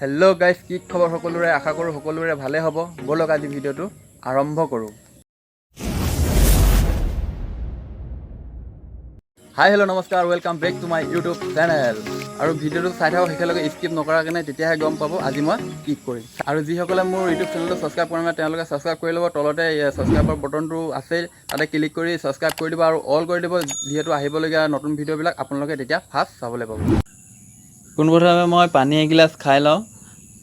Hello' guys, কি খবৰ সকলোৰে? আশা কৰোঁ সকলোৰে ভালে হ'ব। ব'লক, আজি ভিডিঅ'টো আৰম্ভ কৰোঁ। হাই, হেল্ল', নমস্কাৰ, welcome back to my YouTube channel. আৰু ভিডিঅ'টো চাই থাকক শেষলৈকে স্কিপ নকৰাৰ কাৰণে, তেতিয়াহে গম পাব আজি মই কি কৰিম। আৰু যিসকলে মোৰ ইউটিউব চেনেলটো ছাবস্ক্ৰাইব কৰা নাই, তেওঁলোকে ছাবস্ক্ৰাইব কৰি ল'ব। তলতে ছাবস্ক্ৰাইবৰ বটনটো আছেই, তাতে ক্লিক কৰি ছাবস্ক্ৰাইব কৰি দিব আৰু অল কৰি দিব, যিহেতু আহিবলগীয়া নতুন ভিডিঅ'বিলাক আপোনালোকে তেতিয়া ফাৰ্ষ্ট চাবলৈ পাব। পোনপ্ৰথমে মই পানী এগিলাচ খাই লওঁ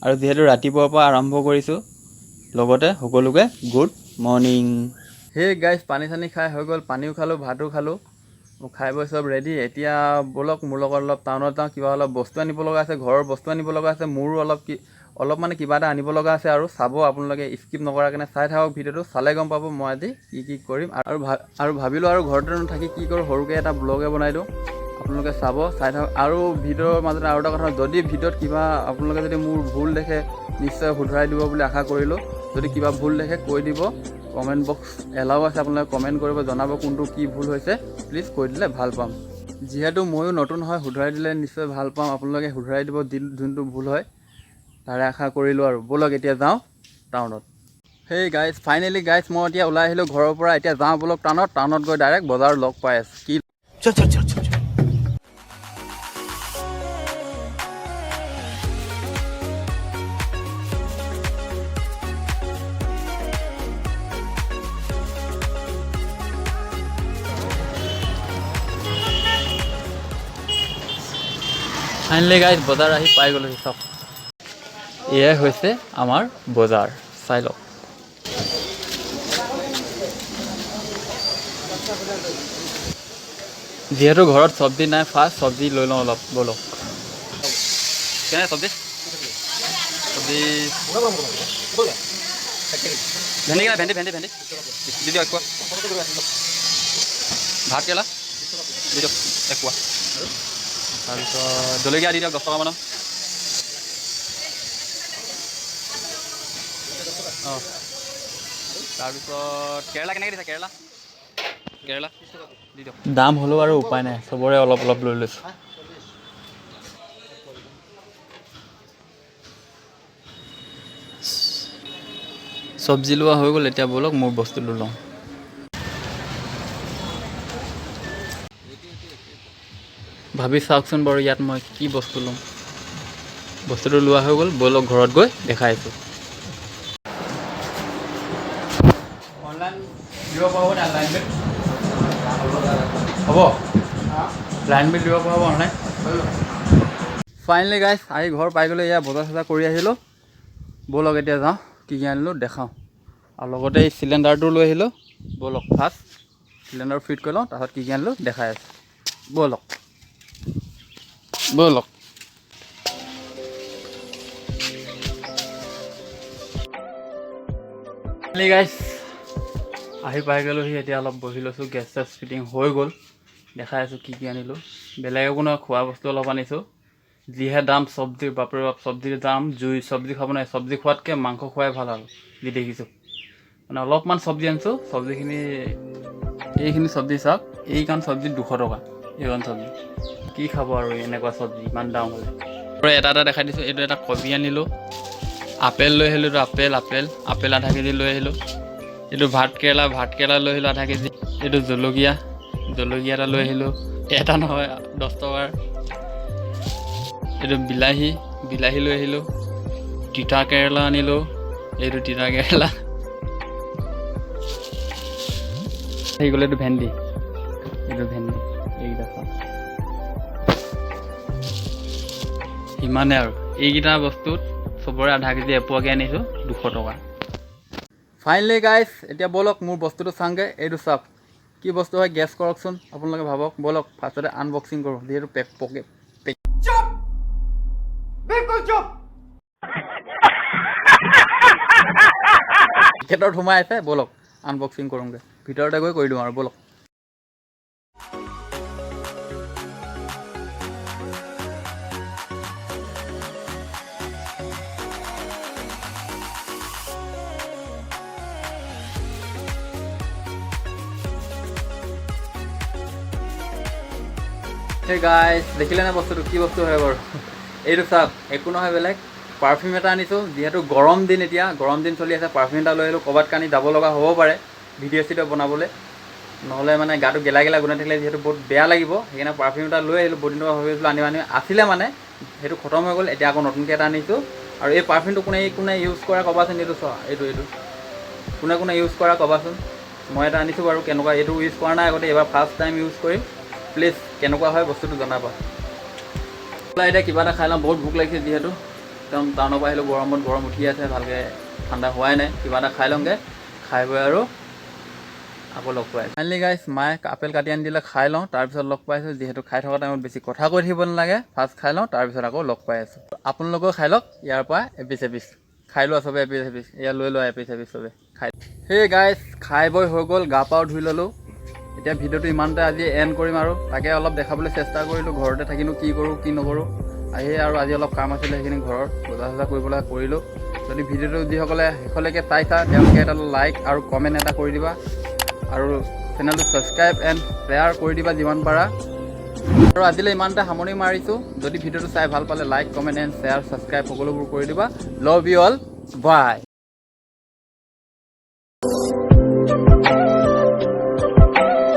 আৰু যিহেতু ৰাতিপুৱাৰ পৰা আৰম্ভ কৰিছোঁ, লগতে সকলোকে গুড মৰ্ণিং। সেই গাইজ, পানী চানী খাই হৈ গ'ল। পানীও খালোঁ, ভাতো খালোঁ, খাই বৈ চব ৰেডি। এতিয়া ব'লক, মোৰ লগত অলপ টাউনত যাওঁ। কিবা অলপ বস্তু আনিব লগা আছে, ঘৰৰ বস্তু আনিব লগা আছে, মোৰো অলপ কি অলপ মানে কিবা এটা আনিব লগা আছে। আৰু চাব আপোনালোকে স্কিপ নকৰাৰ কাৰণে চাই থাকক ভিডিঅ'টো। চালে গম পাব মই আজি কি কি কৰিম। আৰু ভাবিলোঁ আৰু ঘৰতে নাথাকি কি কৰোঁ, সৰুকৈ এটা ব্লগে বনাই দিওঁ। আপোনালোকে চাব, চাই থাকক। আৰু ভিডিঅ'ৰ মাজতে আৰু এটা কথা, যদি ভিডিঅ'ত কিবা আপোনালোকে যদি মোৰ ভুল দেখে, নিশ্চয় শুধৰাই দিব বুলি আশা কৰিলোঁ। যদি কিবা ভুল দেখে কৈ দিব। কমেণ্ট বক্স এলাও আছে, আপোনালোকে কমেণ্ট কৰিব, জনাব কোনটো কি ভুল হৈছে। প্লিজ কৈ দিলে ভাল পাম, যিহেতু ময়ো নতুন হয়। শুধৰাই দিলে নিশ্চয় ভাল পাম। আপোনালোকে শুধৰাই দিব যোনটো ভুল হয়, তাৰে আশা কৰিলোঁ। আৰু ব'লক, এতিয়া যাওঁ টাউনত। সেই গাইজ, ফাইনেলি গাইজ, মই এতিয়া ওলাই আহিলোঁ ঘৰৰ পৰা। এতিয়া যাওঁ ব'লক টাউনত। টাউনত গৈ ডাইৰেক্ট বজাৰত লগ পাই আছোঁ কি। चल चल चल चल चल। ফাইনেলি গাইজ, বজাৰ আহি পাই গ'লোহি। চাওক, এয়াই হৈছে আমাৰ বজাৰ, চাই লওক। যিহেতু ঘৰত চব্জি নাই, ফাৰ্ষ্ট চব্জি লৈ লওঁ অলপ। ব'লক। কেনে চব্জি? চব্জি ভেন্দি কেনে? ভেন্দি, ভেন্দি, ভেন্দি দি দিয়ক 1 পোৱা। ভাত কেৰেলা দি দিয়ক 1 পোৱা। তাৰপিছত জলকীয়া দি দিয়ক 10 টকামানৰ। অঁ, তাৰপিছত কেৰেলা কেনেকৈ দিছে? কেৰেলা, কেৰেলা দি দিয়ক। দাম হ'লেও আৰু উপায় নাই, চবৰে অলপ অলপ লৈ লৈছোঁ। চব্জি লোৱা হৈ গ'ল। এতিয়া ব'লক, মোৰ বস্তুটো লওঁ। ভাবি চাওকচোন বাৰু, ইয়াত মই কি বস্তু ল'ম? বস্তুটো লোৱা হৈ গ'ল, ব'লক ঘৰত গৈ দেখাই আছোঁ। অনলাইন দিব পৰা হ'ব নে? লাইন বিল হ'ব? লাইন বিল দিব পৰা হ'ব অনলাইন? ফাইনেলি গাইছ, আহি ঘৰ পাই গ'লোঁ। এয়া বজাৰ চজাৰ কৰি আহিলোঁ। ব'লক, এতিয়া যাওঁ, কি কি আনিলোঁ দেখাওঁ। আৰু লগতে এই চিলিণ্ডাৰটো লৈ আহিলোঁ। ব'লক, ফাৰ্ষ্ট চিলিণ্ডাৰ ফিট কৰি লওঁ, তাৰপাছত কি কি আনিলোঁ দেখাই আছোঁ। ব'লক, ব'লক। গাইছ, আহি পাই গ'লোহি। এতিয়া অলপ বহি লৈছোঁ। গেছ চেছ ফিটিং হৈ গ'ল। দেখাই আছোঁ কি কি আনিলোঁ। বেলেগ একো নহয়, খোৱা বস্তু অলপ আনিছোঁ। যিহে দাম চব্জিৰ, বাপৰে বাপ, চব্জিৰ দাম জুই। চব্জি খাব নোৱাৰি। চব্জি খোৱাতকৈ মাংস খোৱাই ভাল আৰু যি দেখিছোঁ। মানে অলপমান চব্জি আনিছোঁ। চব্জিখিনি, এইখিনি চব্জি চাওক, এইখন চব্জি 200 টকা। এইখন চব্জি কি খাব আৰু এনেকুৱা চব্জি ইমান দাম হ'লে? আৰু এটা এটা দেখাই দিছোঁ। এইটো এটা কবি আনিলোঁ, আপেল লৈ আহিলোঁ। এইটো আপেল, আপেল, আপেল আধা কেজি লৈ আহিলোঁ। এইটো ভাত কেৰেলা, ভাত কেৰেলা লৈ আহিলোঁ আধা কেজি। এইটো জলকীয়া, জলকীয়া এটা লৈ আহিলোঁ, এটা নহয়, 10 টকাৰ। এইটো বিলাহী, বিলাহী লৈ আহিলোঁ। তিতা কেৰেলা আনিলোঁ, এইটো তিতা কেৰেলা আহি গ'ল। এইটো ভেন্দি, এইটো ভেন্দি। এইকেইটা চাওক, সিমানে আৰু। এইকেইটা বস্তুত চবৰে আধা কেজি, এপোৱাকৈ আনিছোঁ, 200 টকা। ফাইনেলি গাইজ, এতিয়া ব'লক, মোৰ বস্তুটো চাওঁগৈ। এইটো চাওক, কি বস্তু হয় গেছ কৰকচোন আপোনালোকে, ভাবক। ব'লক, ফাৰ্ষ্টতে আনবক্সিং কৰোঁ, যিহেতু পেক পকে পেক बिल्कुल चुप। পেকেটত সোমাই আছে। ব'লক, আনবক্সিং কৰোঁগৈ। ভিতৰতে গৈ কৰি দিওঁ আৰু। ব'লক। সেই গাইজ, দেখিলে নে বস্তুটো? কি বস্তু হয় বাৰু? এইটো চাওক, একো নহয় বেলেগ। পাৰফিউম এটা আনিছোঁ। যিহেতু গৰম দিন, এতিয়া গৰম দিন চলি আছে, পাৰফিউম এটা লৈ আহিলোঁ। ক'ৰবাত কানি যাব লগা হ'ব পাৰে ভিডিঅ' চিডিঅ' বনাবলৈ, নহ'লে মানে গাটো গেলা গেলা গোন্ধাই থাকিলে যিহেতু বহুত বেয়া লাগিব। সেইকাৰণে পাৰফিউম এটা লৈ আহিলোঁ। বহুত দিনৰ পৰা ভাবি আছিলোঁ আনিম আনিম, আছিলে মানে সেইটো খতম হৈ গ'ল। এতিয়া আকৌ নতুনকৈ এটা আনিছোঁ। আৰু এই পাৰফিউমটো কোনে কোনে ইউজ কৰা ক'বাচোন। এইটো চোৱা, এইটো কোনে কোনে ইউজ কৰা ক'বাচোন। মই এটা আনিছোঁ বাৰু। কেনেকুৱা, এইটো ইউজ কৰা নাই আগতে, এইবাৰ ফাৰ্ষ্ট টাইম ইউজ কৰিম। প্লিজ কেনেকুৱা হয় বস্তুটো জনাবা। এতিয়া কিবা এটা খাই লওঁ, বহুত ভোক লাগিছে। যিহেতু একদম টাউনৰ পৰা আহিলোঁ, গৰমত গৰম উঠি আছে, ভালকৈ ঠাণ্ডা হোৱাই নাই। কিবা এটা খাই লওঁগৈ, খাই বৈ আৰু আকৌ লগ পাই। ফাইনেলি গাইছ, মায়ে আপেল কাটি আনি দিলে, খাই লওঁ, তাৰপিছত লগ পাইছোঁ। যিহেতু খাই থকা টাইমত বেছি কথা কৈ থাকিব নালাগে। ফাৰ্ষ্ট খাই লওঁ, তাৰপিছত আকৌ লগ পাই আছোঁ। আপোনালোকেও খাই লওক ইয়াৰ পৰা এপিচ এপিচ। খাই লোৱা চবে এপিচ এপিচ। এয়া লৈ লোৱা এপিচ এপিচ চবে খাই। সেই গাইছ, খাই বৈ হৈ গ'ল, গা পাও ধুই ল'লোঁ। এতিয়া ভিডিঅ'টো ইমানতে আজি এণ্ড কৰিম। আৰু তাকে অলপ দেখাবলৈ চেষ্টা কৰিলোঁ, ঘৰতে থাকিনো কি কৰোঁ কি নকৰোঁ। সেয়ে আৰু আজি অলপ কাম আছিলে, সেইখিনি ঘৰৰ বজাৰ চজাৰ কৰিবলৈ কৰিলোঁ। যদি ভিডিঅ'টো যিসকলে শেষলৈকে চাইছা, তেওঁলোকে এটা লাইক আৰু কমেণ্ট এটা কৰি দিবা আৰু চেনেলটো ছাবস্ক্ৰাইব এণ্ড শ্বেয়াৰ কৰি দিবা যিমান পাৰা। আৰু আজিলৈ ইমানতে সামৰণি মাৰিছোঁ। যদি ভিডিঅ'টো চাই ভাল পালে like, comment and share, subscribe সকলোবোৰ কৰি দিবা। Love you all, bye.